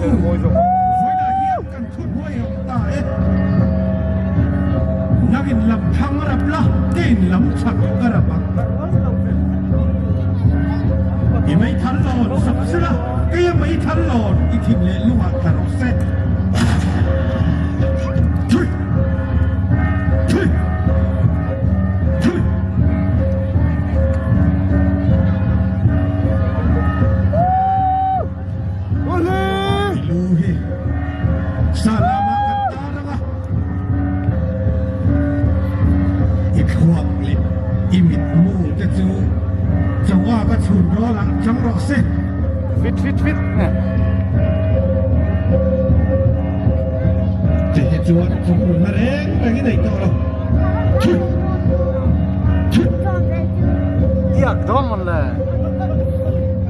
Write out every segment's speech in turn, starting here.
Vawiinah hian kan thuhnuai ang ta e. Nangin lam thlang rap la, keiin lam chhak ka rap ang. I meithal lawn sap sela, keia meithal lawn i thin leh lungah tla rawh se. Thui! Thui! Thui! I lu hi sa lamah kan tar ang a, i thluak leh i mitmu te chu choka ka chhun rawl ah chang rawh se. Fit fit fit. Ti hi chuan chungrunna reng reng i nei tawh lo. Thut! Thut! Iak dawn mawn le.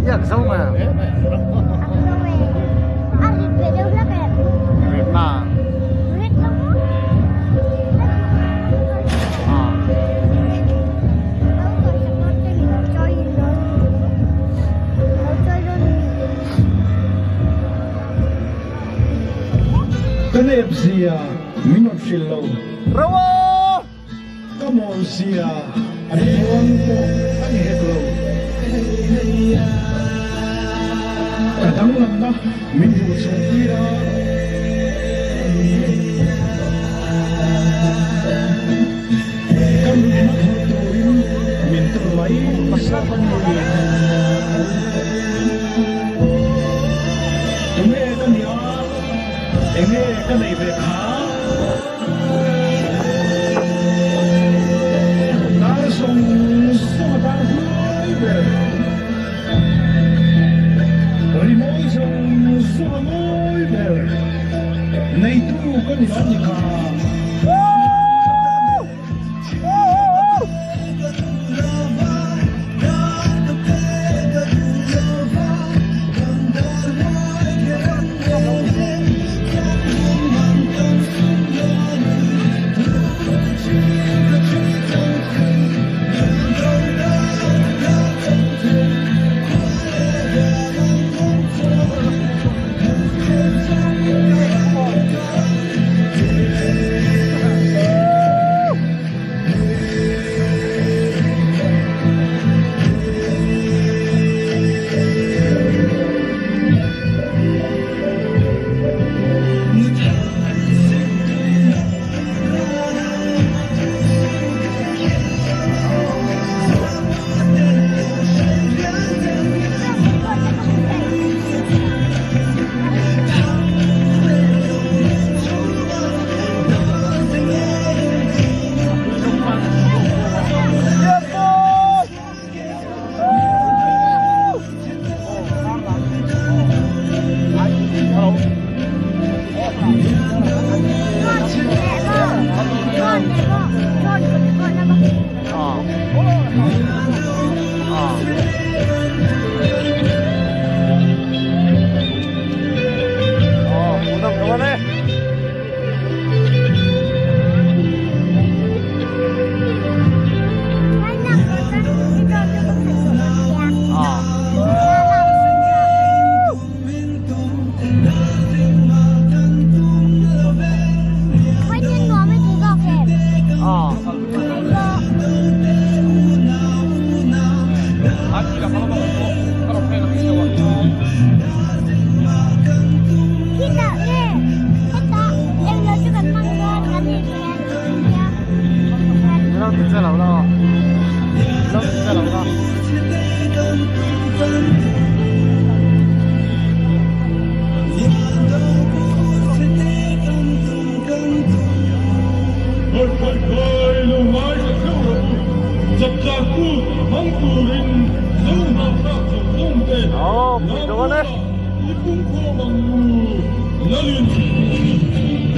Iak zo nge. Rit na. Ka nep zia min rawn hrilh lo. Rawa! Ka mawl zia an huang pawh a ni hek lo. Ka danglamna min duh chhuah tir a. Ka nunna phur turin min tur mai zawk a ni. Tunge ka nih a, enge ka neih ve kha? Dar zawng zawng a dar hluai ber. Rimawi zawng zawng a mawi ber. Neitu ka ni lo ni kha.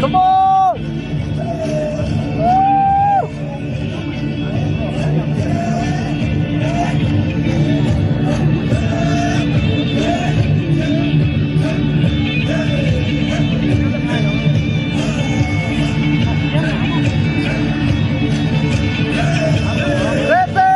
Come on! Ready!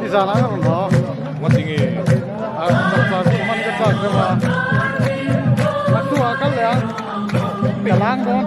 Nizan ah ka rawn haw. A chapchar chu man ka chak deuh a. Naktuk ah kal leh ang. Ka lang dawn.